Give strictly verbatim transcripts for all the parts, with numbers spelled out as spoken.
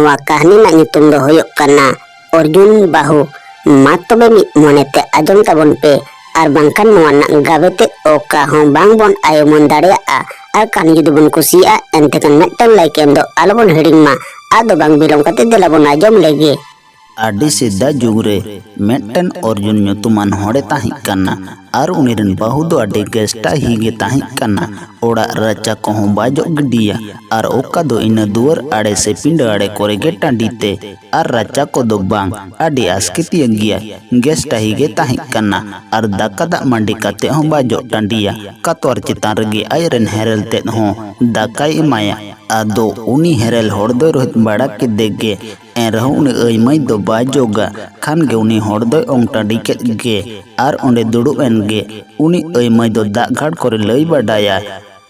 ᱱᱚᱣᱟ ᱠᱟᱹᱦᱱᱤ ᱨᱮᱱᱟᱜ ᱧᱩᱛᱩᱢ ᱫᱚ ᱦᱩᱭᱩᱜ ᱠᱟᱱᱟ ᱚᱨᱡᱩᱱ ᱵᱟᱹᱦᱩ᱾ ᱢᱟ ᱛᱚᱵᱮ ᱢᱤᱫ ᱢᱚᱱᱮᱛᱮ ᱟᱸᱡᱚᱢ ᱛᱟᱵᱚᱱ ᱯᱮ, ᱟᱨ ᱵᱟᱝᱠᱷᱟᱱ ᱱᱚᱣᱟ ᱨᱮᱱᱟᱜ ᱜᱟᱵᱮ ᱛᱮᱫ ᱚᱠᱟ ᱦᱚᱸ ᱵᱟᱝ ᱵᱚᱱ ᱟᱭᱚᱢᱟᱹᱱ ᱫᱟᱲᱮᱭᱟᱜᱼᱟ᱾ ᱟᱨ ᱠᱟᱹᱦᱱᱤ ᱡᱩᱫᱤ ᱵᱚᱱ ᱠᱩᱥᱤᱭᱟᱜᱼᱟ, ᱮᱱᱛᱮ ᱠᱷᱟᱱ ᱢᱤᱫᱴᱟᱝ ᱞᱟᱭᱤᱠ ᱮᱢ ᱫᱚ ᱟᱞᱚ ᱵᱚᱱ ᱦᱤᱲᱤᱧ ᱢᱟ᱾ ᱟᱫᱚ ᱵᱟᱝ ᱵᱤᱞᱚᱢ ᱠᱟᱛᱮ ᱫᱮᱞᱟ ᱵᱚᱱ ᱟᱸᱡᱚᱢ ᱞᱮᱜᱮ᱾ ᱟᱹᱰᱤ ᱥᱮᱫᱟᱭ ᱡᱩᱜᱽ ᱨᱮ ᱢᱤᱫᱴᱮᱱ ᱚᱨᱡᱩᱱ ᱧᱩᱛᱩᱢᱟᱱ ᱦᱚᱲᱮ ᱛᱟᱦᱮᱸ ᱠᱟᱱᱟ᱾ ᱟᱨ ᱩᱱᱤ ᱨᱮᱱ ᱵᱟᱹᱦᱩ ᱫᱚ ᱟᱹᱰᱤ ᱜᱮᱥᱴᱟ ᱦᱤ ᱜᱮ ᱛᱟᱦᱮᱸ ᱠᱟᱱᱟ᱾ ᱚᱲᱟᱜ ᱨᱟᱪᱟ ᱠᱚᱦᱚᱸ ᱵᱟᱭ ᱡᱚᱜ ᱜᱤᱰᱤᱭᱟ, ᱟᱨ ᱚᱠᱟ ᱫᱚ ᱤᱱᱟᱹ ᱫᱩᱣᱟᱹᱨ ᱟᱲᱮ ᱥᱮ ᱯᱤᱸᱰᱟᱹ ᱟᱲᱮ ᱠᱚᱨᱮ ᱜᱮ ᱴᱟᱺᱰᱤ ᱛᱮ, ᱟᱨ ᱨᱟᱪᱟ ᱠᱚᱫᱚ ᱵᱟᱝ, ᱟᱹᱰᱤ ᱟᱥᱠᱮᱛᱤᱭᱟᱹ ᱜᱮᱭᱟ᱾ ᱜᱮᱥᱴᱟ ᱦᱤ ᱜᱮ ᱛᱟᱦᱮᱸ ᱠᱟᱱᱟ᱾ ᱟᱨ ᱫᱟᱠᱟ ᱫᱟᱜ ᱢᱟᱹᱰᱤ ᱠᱟᱛᱮ ᱦᱚᱸ ᱵᱟᱭ ᱡᱚᱜ ᱴᱟᱺᱰᱤᱭᱟ᱾ ᱠᱟᱛᱣᱟᱨ ᱪᱮᱛᱟᱱ ᱨᱮᱜᱮ ᱟᱡ ᱨᱮᱱ ᱦᱮᱨᱮᱞ ᱛᱮᱫ ᱦᱚᱸ ᱫᱟᱠᱟᱭ ᱮᱢᱟᱭᱟ᱾ ᱟᱫᱚ ᱩᱱᱤ ᱦᱮᱨᱮᱞ ᱦᱚᱲ ᱫᱚᱭ ᱨᱳᱦᱮᱫ ᱵᱟᱲᱟ ᱠᱮᱫᱮ ᱜᱮ, ᱮᱱᱨᱮᱦᱚᱸ ᱩᱱᱤ ᱟᱹᱭ ᱢᱟᱹᱭ ᱫᱚ ᱵᱟᱭ ᱡᱚᱜᱟ᱾ ᱠᱷᱟᱱ ᱜᱮ ᱩᱱᱤ ᱦᱚᱲ ᱫᱚᱭ ᱚᱝ ᱴᱟᱺᱰᱤ ᱠᱮᱫ ᱜᱮ, ᱟᱨ ᱚᱸᱰᱮ ᱫᱩᱲᱩᱵ ᱮᱱ ᱜᱮ᱾ ᱩᱱᱤ ᱟᱹᱭ ᱢᱟᱹᱭ ᱫᱚ ᱫᱟᱜ ᱜᱷᱟᱴ ᱠᱚᱨᱮ ᱞᱟᱹᱭ ᱵᱟᱰᱟᱭᱟᱭ,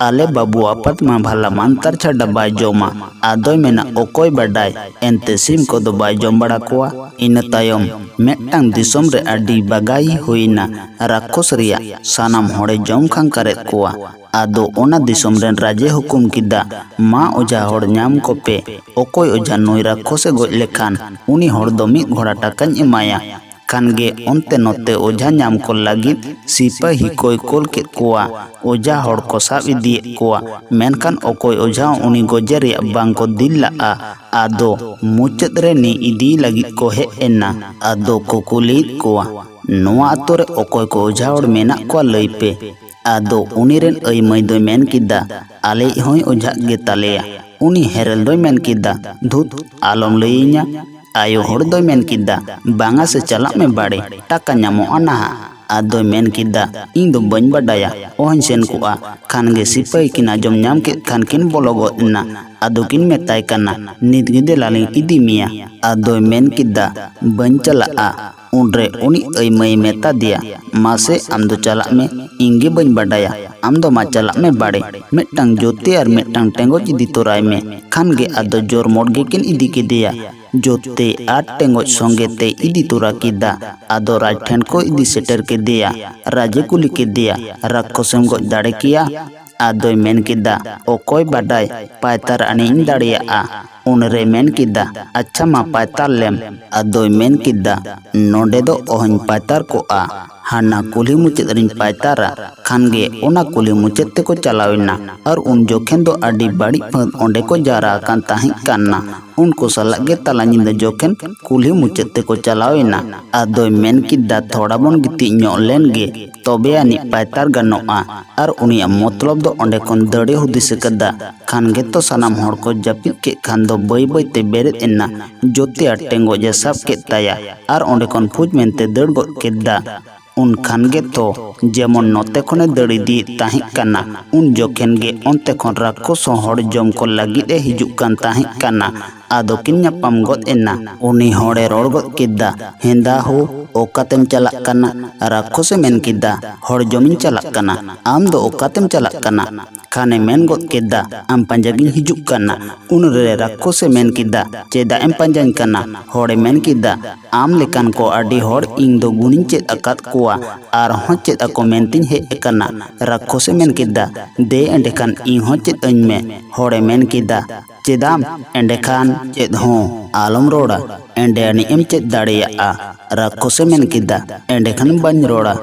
"ᱟᱞᱮ ᱵᱟᱹᱵᱩ ᱟᱯᱟᱛ ᱢᱟ ᱵᱷᱟᱞᱟ ᱢᱟᱱᱛᱟᱨ ᱪᱷᱟᱰᱟ ᱵᱟᱭ ᱡᱚᱢᱟ᱾" ᱟᱫᱚᱭ ᱢᱮᱱᱟ, "ᱚᱠᱚᱭ ᱵᱟᱰᱟᱭ, ᱮᱱᱛᱮ ᱥᱤᱢ ᱠᱚᱫᱚ ᱵᱟᱭ ᱡᱚᱢ ᱵᱟᱲᱟ ᱠᱚᱣᱟ?" ᱤᱱᱟᱹ ᱛᱟᱭᱚᱢ ᱢᱤᱫᱴᱟᱝ ᱫᱤᱥᱚᱢ ᱨᱮ ᱟᱹᱰᱤ ᱵᱟᱜᱟᱭ ᱦᱩᱭᱱᱟ᱾ ᱨᱟᱠᱠᱷᱚᱥ ᱨᱮᱭᱟᱜ ᱥᱟᱱᱟᱢ ᱦᱚᱲᱮ ᱡᱚᱢ ᱠᱷᱟᱝᱠᱟᱨᱮᱫ ᱠᱚᱣᱟ᱾ ᱟᱫᱚ ᱚᱱᱟ ᱫᱤᱥᱚᱢ ᱨᱮᱱ ᱨᱟᱡᱮ ᱦᱩᱠᱩᱢ ᱠᱮᱫᱟ, "ᱢᱟ ᱚᱡᱷᱟ ᱦᱚᱲ ᱧᱟᱢ ᱠᱚᱯᱮ, ᱚᱠᱚᱭ ᱚᱡᱷᱟ ᱱᱩᱭ ᱨᱟᱠᱠᱷᱚᱥᱮ ᱜᱚᱡ ᱞᱮᱠᱷᱟᱱ ᱩᱱᱤ ᱦᱚᱲ ᱫᱚ ᱢᱤᱫ ᱜᱷᱚᱲᱟ ᱴᱟᱠᱟᱧ ᱮᱢᱟᱭᱟ᱾" ᱠᱷᱟᱱ ᱜᱮ ᱚᱱᱛᱮ ᱱᱚᱛᱮ ᱚᱡᱷᱟ ᱧᱟᱢ ᱠᱚ ᱞᱟᱹᱜᱤᱫ ᱥᱤᱯᱟᱹᱦᱤ ᱠᱚᱭ ᱠᱳᱞ ᱠᱮᱫ ᱠᱚᱣᱟ᱾ ᱚᱡᱷᱟ ᱦᱚᱲ ᱠᱚ ᱥᱟᱵ ᱤᱫᱤᱭᱮᱫ ᱠᱚᱣᱟ, ᱢᱮᱱᱠᱷᱟᱱ ᱚᱠᱚᱭ ᱚᱡᱷᱟ ᱦᱚᱸ ᱩᱱᱤ ᱜᱚᱡᱮ ᱨᱮᱭᱟᱜ ᱵᱟᱝ ᱠᱚ ᱫᱤᱞ ᱞᱟᱜᱼᱟ᱾ ᱟᱫᱚ ᱢᱩᱪᱟᱹᱫ ᱨᱮ ᱱᱤ ᱤᱫᱤ ᱞᱟᱹᱜᱤᱫ ᱠᱚ ᱦᱮᱡ ᱮᱱᱟ᱾ ᱟᱫᱚ ᱠᱚ ᱠᱩᱞᱤᱭᱮᱫ ᱠᱚᱣᱟ, "ᱱᱚᱣᱟ ᱟᱛᱳ ᱨᱮ ᱚᱠᱚᱭ ᱠᱚ ᱚᱡᱷᱟ ᱦᱚᱲ ᱢᱮᱱᱟᱜ ᱠᱚᱣᱟ ᱞᱟᱹᱭ ᱯᱮ?" ᱟᱫᱚ ᱩᱱᱤ ᱨᱮᱱ ᱟᱹᱭ ᱢᱟᱹᱭ ᱫᱚᱭ ᱢᱮᱱ ᱠᱮᱫᱟ, "ᱟᱞᱮᱭᱤᱡ ᱦᱚᱸᱭ ᱚᱡᱷᱟᱜ ᱜᱮ ᱛᱟᱞᱮᱭᱟ᱾" ᱩᱱᱤ ᱦᱮᱨᱮᱞ ᱫᱚᱭ ᱢᱮᱱ ᱠᱮᱫᱟ, "ᱫᱷᱩᱛ, ᱟᱞᱚᱢ ᱞᱟᱹᱭᱟᱹᱧᱟ᱾" ᱟᱭᱳ ᱦᱚᱲ ᱫᱚᱭ ᱢᱮᱱ ᱠᱮᱫᱟ, "ᱵᱟᱝᱟ ᱥᱮ, ᱪᱟᱞᱟᱜ ᱢᱮ ᱵᱟᱲᱮ, ᱴᱟᱠᱟ ᱧᱟᱢᱚᱜᱼᱟ ᱱᱟᱦᱟᱜ᱾" ᱟᱫᱚᱭ ᱢᱮᱱ ᱠᱮᱫᱟ, "ᱤᱧ ᱫᱚ ᱵᱟᱹᱧ ᱵᱟᱰᱟᱭᱟ, ᱚᱦᱚᱧ ᱥᱮᱱ ᱠᱚᱜᱼᱟ᱾" ᱠᱷᱟᱱ ᱜᱮ ᱥᱤᱯᱟᱹᱦᱤ ᱠᱤᱱ ᱟᱸᱡᱚᱢ ᱧᱟᱢ ᱠᱮᱫ ᱠᱷᱟᱱ ᱠᱤᱱ ᱵᱚᱞᱚ ᱜᱚᱫ ᱮᱱᱟ᱾ ᱟᱫᱚ ᱠᱤᱱ ᱢᱮᱛᱟᱭ ᱠᱟᱱᱟ, "ᱱᱤᱛ ᱜᱮ ᱫᱮᱞᱟ ᱞᱤᱧ ᱤᱫᱤ ᱢᱮᱭᱟ᱾" ᱟᱫᱚᱭ ᱢᱮᱱ ᱠᱮᱫᱟ, "ᱵᱟᱹᱧ ᱪᱟᱞᱟᱜᱼᱟ᱾" ᱩᱱᱨᱮ ᱩᱱᱤ ᱟᱹᱭ ᱢᱟᱹᱭᱮ ᱢᱮᱛᱟ ᱫᱮᱭᱟ, "ᱢᱟᱥᱮ, ᱟᱢ ᱫᱚ ᱪᱟᱞᱟᱜ ᱢᱮ, ᱤᱧ ᱜᱮ ᱵᱟᱹᱧ ᱵᱟᱰᱟᱭᱟ, ᱟᱢ ᱫᱚ ᱢᱟ ᱪᱟᱞᱟᱜ ᱢᱮ ᱵᱟᱲᱮ, ᱢᱤᱫᱴᱟᱝ ᱡᱳᱛᱤ ᱟᱨ ᱢᱤᱫᱴᱟᱝ ᱴᱮᱸᱜᱚᱡ ᱤᱫᱤ ᱛᱚᱨᱟᱭ ᱢᱮ᱾" ᱠᱷᱟᱱ ᱜᱮ ᱟᱫᱚ ᱡᱳᱨ ᱢᱚᱴ ᱜᱮᱠᱤᱱ ᱤᱫᱤ ᱠᱮᱫᱮᱭᱟ᱾ ᱡᱳᱛᱤ ᱟᱨ ᱴᱮᱸᱜᱚᱡ ᱥᱚᱸᱜᱮ ᱛᱮ ᱤᱫᱤ ᱛᱚᱨᱟ ᱠᱮᱫᱟ᱾ ᱟᱫᱚ ᱨᱟᱡᱽ ᱴᱷᱮᱱ ᱠᱚ ᱤᱫᱤ ᱥᱮᱴᱮᱨ ᱠᱮᱫᱮᱭᱟ᱾ ᱨᱟᱡᱮ ᱠᱩᱞᱤ ᱠᱮᱫᱮᱭᱟ, "ᱨᱟᱠᱠᱷᱚᱥᱮᱢ ᱜᱚᱡ ᱫᱟᱲᱮ ᱠᱮᱭᱟ?" ᱟᱫᱚᱭ ᱢᱮᱱ ᱠᱮᱫᱟ, "ᱚᱠᱚᱭ ᱵᱟᱰᱟᱭ, ᱯᱟᱭᱛᱟᱨ ᱟᱹᱱᱤᱡ ᱤᱧ ᱫᱟᱲᱮᱭᱟᱜᱼᱟ?" ᱩᱱᱨᱮ ᱢᱮᱱ ᱠᱮᱫᱟ, "ᱟᱪᱪᱷᱟ ᱢᱟ, ᱯᱟᱭᱛᱟᱨ ᱞᱮᱢ᱾" ᱟᱫᱚᱭ ᱢᱮᱱ ᱠᱮᱫᱟ, "ᱱᱚᱰᱮ ᱫᱚ ᱚᱦᱚᱧ ᱯᱟᱭᱛᱟᱨ ᱠᱚᱜᱼᱟ, ᱦᱟᱱᱟ ᱠᱩᱞᱦᱤ ᱢᱩᱪᱟᱹᱫ ᱨᱤᱧ ᱯᱟᱭᱛᱟᱨᱟ᱾" ᱠᱷᱟᱱ ᱜᱮ ᱚᱱᱟ ᱠᱩᱞᱦᱤ ᱢᱩᱪᱟᱹᱫ ᱛᱮᱠᱚ ᱪᱟᱞᱟᱣ ᱮᱱᱟ᱾ ᱟᱨ ᱩᱱ ᱡᱚᱠᱷᱮᱱ ᱫᱚ ᱟᱹᱰᱤ ᱵᱟᱹᱲᱤᱡ ᱯᱷᱟᱹᱫ ᱚᱸᱰᱮ ᱠᱚ ᱡᱟᱣᱨᱟ ᱟᱠᱟᱱ ᱛᱟᱦᱮᱸ ᱠᱟᱱᱟ᱾ ᱩᱱᱠᱩ ᱥᱟᱞᱟᱜ ᱜᱮ ᱛᱟᱞᱟ ᱧᱤᱫᱟᱹ ᱡᱚᱠᱷᱮᱱ ᱠᱩᱞᱦᱤ ᱢᱩᱪᱟᱹᱫ ᱛᱮᱠᱚ ᱪᱟᱞᱟᱣ ᱮᱱᱟ᱾ ᱟᱫᱚᱭ ᱢᱮᱱ ᱠᱮᱫᱟ, "ᱛᱷᱚᱲᱟ ᱵᱚᱱ ᱜᱤᱛᱤᱡ ᱧᱚᱜ ᱞᱮᱱ ᱜᱮ, ᱛᱚᱵᱮ ᱟᱹᱱᱤᱡ ᱯᱟᱭᱛᱟᱨ ᱜᱟᱱᱚᱜᱼᱟ᱾" ᱟᱨ ᱩᱱᱤᱭᱟᱜ ᱢᱚᱛᱞᱚᱵ ᱫᱚ ᱚᱸᱰᱮ ᱠᱷᱚᱱ ᱫᱟᱹᱲᱮ ᱦᱩᱫᱤᱥ ᱟᱠᱟᱫᱟ᱾ ᱠᱷᱟᱱ ᱜᱮᱛᱚ ᱥᱟᱱᱟᱢ ᱦᱚᱲ ᱠᱚ ᱡᱟᱹᱯᱤᱫ ᱠᱮᱫ ᱠᱷᱟᱱ ᱫᱚ ᱵᱟᱹᱭ ᱵᱟᱹᱭ ᱛᱮ ᱵᱮᱨᱮᱫ ᱮᱱᱟ᱾ ᱡᱚᱛᱮ ᱟᱨ ᱴᱮᱸᱜᱚᱡ ᱮ ᱥᱟᱵ ᱠᱮᱫ ᱛᱟᱭᱟ ᱟᱨ ᱚᱸᱰᱮ ᱠᱷᱚᱱ ᱯᱷᱩᱡ ᱢᱮᱱᱛᱮ ᱫᱟᱹᱲ ᱜᱚᱫ ᱠᱮᱫᱟ᱾ ᱩᱱ ᱠᱷᱟᱱ ᱜᱮᱛᱚ ᱡᱮᱢᱚᱱ ᱱᱚᱛᱮ ᱠᱷᱚᱱᱮ ᱫᱟᱹᱲ ᱤᱫᱤᱭᱮᱫ ᱛᱟᱦᱮᱸ ᱠᱟᱱᱟ, ᱩᱱ ᱡᱚᱠᱷᱮᱱ ᱜᱮ ᱚᱱᱛᱮ ᱠᱷᱚᱱ ᱨᱟᱠᱠᱷᱚᱥ ᱦᱚᱸ ᱦᱚᱲ ᱡᱚᱢ ᱠᱚ ᱞᱟᱹᱜᱤᱫ ᱮ ᱦᱤᱡᱩᱜ ᱠᱟᱱ ᱛᱟᱦᱮᱸ ᱠᱟᱱᱟ᱾ ᱟᱫᱚ ᱠᱤᱱ ᱧᱟᱯᱟᱢ ᱜᱚᱫ ᱮᱱᱟ᱾ ᱩᱱᱤ ᱦᱚᱲᱮ ᱨᱚᱲ ᱜᱚᱫ ᱠᱮᱫᱟ, "ᱦᱮᱸᱫᱟ ᱦᱳ, ᱚᱠᱟᱛᱮᱢ ᱪᱟᱞᱟᱜ ᱠᱟᱱᱟ?" ᱨᱟᱠᱠᱷᱚᱥᱮ ᱢᱮᱱ ᱠᱮᱫᱟ, "ᱦᱚᱲ ᱡᱚᱢᱤᱧ ᱪᱟᱞᱟᱜ ᱠᱟᱱᱟ᱾ ᱟᱢ ᱫᱚ ᱚᱠᱟᱛᱮᱢ ᱪᱟᱞᱟᱜ ᱠᱟᱱᱟ?" ᱠᱷᱟᱱᱮ ᱢᱮᱱ ᱜᱚᱫ ᱠᱮᱫᱟ, "ᱟᱢ ᱯᱟᱸᱡᱟ ᱜᱤᱧ ᱦᱤᱡᱩᱜ ᱠᱟᱱᱟ᱾" ᱩᱱᱨᱮ ᱨᱟᱠᱠᱷᱚᱥᱮ ᱢᱮᱱ ᱠᱮᱫᱟ, "ᱪᱮᱫᱟᱜ ᱮᱢ ᱯᱟᱸᱡᱟᱧ ᱠᱟᱱᱟ?" ᱦᱚᱲᱮ ᱢᱮᱱ ᱠᱮᱫᱟ, "ᱟᱢ ᱞᱮᱠᱟᱱ ᱠᱚ ᱟᱹᱰᱤ ᱦᱚᱲ ᱤᱧ ᱫᱚ ᱜᱩᱱᱤᱧ ᱪᱮᱫ ᱟᱠᱟᱫ ᱠᱚᱣᱟ, ᱟᱨᱦᱚᱸ ᱪᱮᱫ ᱟᱠᱚ ᱢᱮᱱᱛᱤᱧ ᱦᱮᱡ ᱟᱠᱟᱱᱟ᱾" ᱨᱟᱠᱠᱷᱚᱥᱮ ᱢᱮᱱ ᱠᱮᱫᱟ, "ᱫᱮ ᱮᱸᱰᱮᱠᱷᱟᱱ ᱤᱧ ᱦᱚᱸ ᱪᱮᱫ ᱟᱹᱧ ᱢᱮ᱾" ᱦᱚᱲᱮ ᱢᱮᱱ ᱠᱮᱫᱟ, "ᱪᱮᱫᱟᱢ? ᱮᱸᱰᱮᱠᱷᱟᱱ ᱪᱮᱫ ᱦᱚᱸ ᱟᱞᱚᱢ ᱨᱚᱲᱟ, ᱮᱸᱰᱮ ᱟᱹᱱᱤᱡ ᱮᱢ ᱪᱮᱫ ᱫᱟᱲᱮᱭᱟᱜᱼᱟ᱾" ᱨᱟᱠᱠᱷᱚᱥᱮ ᱢᱮᱱ ᱠᱮᱫᱟ, "ᱮᱸᱰᱮᱠᱷᱟᱱ ᱵᱟᱹᱧ ᱨᱚᱲᱟ᱾"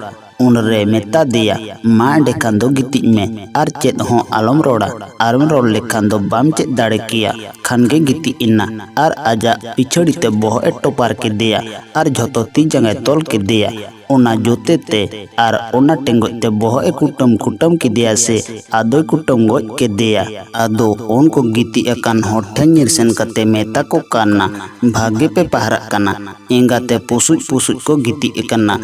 ᱩᱱᱨᱮ ᱢᱮᱛᱟ ᱫᱮᱭᱟ, "ᱢᱟ ᱮᱸᱰᱮᱠᱷᱟᱱ ᱫᱚ ᱜᱤᱛᱤᱡ ᱢᱮ ᱟᱨ ᱪᱮᱫ ᱦᱚᱸ ᱟᱞᱚᱢ ᱨᱚᱲᱟ, ᱟᱨᱮᱢ ᱨᱚᱲ ᱞᱮᱠᱷᱟᱱ ᱫᱚ ᱵᱟᱢ ᱪᱮᱫ ᱫᱟᱲᱮ ᱠᱮᱭᱟ᱾" ᱠᱷᱟᱱ ᱜᱮ ᱜᱤᱛᱤᱡ ᱮᱱᱟ ᱟᱨ ᱟᱡᱟᱜ ᱯᱤᱪᱷᱟᱹᱲᱤ ᱛᱮ ᱵᱚᱦᱚᱜ ᱮ ᱴᱚᱯᱟᱨ ᱠᱮᱫᱮᱭᱟ ᱟᱨ ᱡᱷᱚᱛᱚ ᱛᱤ ᱡᱟᱸᱜᱟᱭ ᱛᱚᱞ ᱠᱮᱫᱮᱭᱟ ᱚᱱᱟ ᱡᱩᱛᱟᱹ ᱛᱮ, ᱟᱨ ᱚᱱᱟ ᱴᱮᱸᱜᱚᱡ ᱛᱮ ᱵᱚᱦᱚᱜ ᱮ ᱠᱩᱴᱟᱹᱢ ᱠᱩᱴᱟᱹᱢ ᱠᱮᱫᱮᱭᱟ ᱥᱮ ᱟᱫᱚᱭ ᱠᱩᱴᱟᱹᱢ ᱜᱚᱡ ᱠᱮᱫᱮᱭᱟ᱾ ᱟᱫᱚ ᱩᱱᱠᱩ ᱜᱤᱛᱤᱡ ᱟᱠᱟᱱ ᱦᱚᱲ ᱴᱷᱮᱱ ᱧᱤᱨ ᱥᱮᱱ ᱠᱟᱛᱮ ᱢᱮᱛᱟ ᱠᱚ ᱠᱟᱱᱟ, "ᱵᱷᱟᱜᱮ ᱯᱮ ᱯᱟᱦᱨᱟᱜ ᱠᱟᱱᱟ, ᱮᱸᱜᱟᱛᱮ ᱯᱩᱥᱩᱡ ᱯᱩᱥᱩᱡ ᱠᱚ ᱜᱤᱛᱤᱡ ᱟᱠᱟᱱᱟ,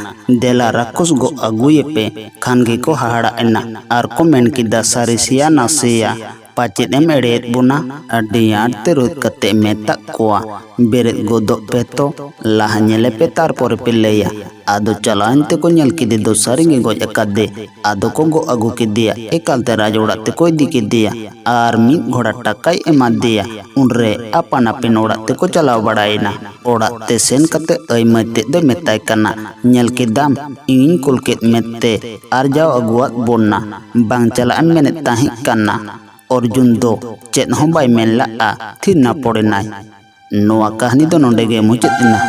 ᱫᱮᱞᱟ ᱨᱟᱠᱠᱷᱚᱥ ᱜᱚᱜ ᱟᱹᱜᱩᱭᱮᱯᱮ᱾" ᱠᱷᱟᱱ ᱜᱮᱠᱚ ᱦᱟᱦᱟᱲᱟᱜ ᱮᱱᱟ ᱟᱨ ᱠᱚ ᱢᱮᱱ ᱠᱮᱫᱟ, "ᱥᱟᱹᱨᱤ ᱥᱮᱭᱟ ᱱᱟᱥᱮᱭᱟ?" ᱯᱟᱪᱮᱫ ᱮᱢ ᱮᱲᱮᱭᱮᱫ ᱵᱚᱱᱟ? ᱟᱹᱰᱤ ᱟᱸᱴ ᱛᱮ ᱨᱳᱫ ᱠᱟᱛᱮ ᱢᱮᱛᱟᱜ ᱠᱚᱣᱟ, ᱵᱮᱨᱮᱫ ᱜᱚᱫᱚᱜ ᱯᱮ ᱛᱚ, ᱞᱟᱦᱟ ᱧᱮᱞᱮ ᱯᱮ, ᱛᱟᱨᱯᱚᱨᱮ ᱯᱮ ᱞᱟᱹᱭᱟ᱾ ᱟᱫᱚ ᱪᱟᱞᱟᱣᱮᱱ ᱛᱮᱠᱚ ᱧᱮᱞ ᱠᱮᱫᱮ ᱫᱚ ᱥᱟᱹᱨᱤ ᱜᱮ ᱜᱚᱡ ᱟᱠᱟᱫᱮ᱾ ᱟᱫᱚ ᱠᱚ ᱜᱚᱜ ᱟᱹᱜᱩ ᱠᱮᱫᱮᱭᱟ, ᱮᱠᱟᱞᱛᱮ ᱨᱟᱡᱽ ᱚᱲᱟᱜ ᱛᱮᱠᱚ ᱤᱫᱤ ᱠᱮᱫᱮᱭᱟ ᱟᱨ ᱢᱤᱫ ᱜᱷᱚᱲᱟ ᱴᱟᱠᱟᱭ ᱮᱢᱟ ᱫᱮᱭᱟ᱾ ᱩᱱᱨᱮ ᱟᱯᱟᱱ ᱟᱹᱯᱤᱱ ᱚᱲᱟᱜ ᱛᱮᱠᱚ ᱪᱟᱞᱟᱣ ᱵᱟᱲᱟᱭᱮᱱᱟ᱾ ᱚᱲᱟᱜ ᱛᱮ ᱥᱮᱱ ᱠᱟᱛᱮ ᱟᱹᱭ ᱢᱟᱹᱭ ᱛᱮᱫ ᱫᱚᱭ ᱢᱮᱛᱟᱭ ᱠᱟᱱᱟ, ᱧᱮᱞ ᱠᱮᱫᱟᱢ, ᱤᱧᱤᱧ ᱠᱩᱞ ᱠᱮᱫ ᱢᱮᱛᱮ ᱟᱨᱡᱟᱣ ᱟᱹᱜᱩᱣᱟᱫ ᱵᱚᱱᱟ᱾ ᱵᱟᱝ ᱪᱟᱞᱟᱜ ᱮᱢ ᱢᱮᱱᱮᱫ ᱛᱟᱦᱮᱸ ᱠᱟᱱᱟ᱾ ᱚᱨᱡᱩᱱ ᱫᱚ ᱪᱮᱫ ᱦᱚᱸ ᱵᱟᱭ ᱢᱮᱱ ᱞᱟᱜᱼᱟ, ᱛᱷᱤᱨ ᱱᱟᱯᱚᱲ ᱮᱱᱟᱭ᱾ ᱱᱚᱣᱟ ᱠᱟᱹᱦᱱᱤ ᱫᱚ ᱱᱚᱰᱮ ᱜᱮ ᱢᱩᱪᱟᱹᱫ ᱮᱱᱟ᱾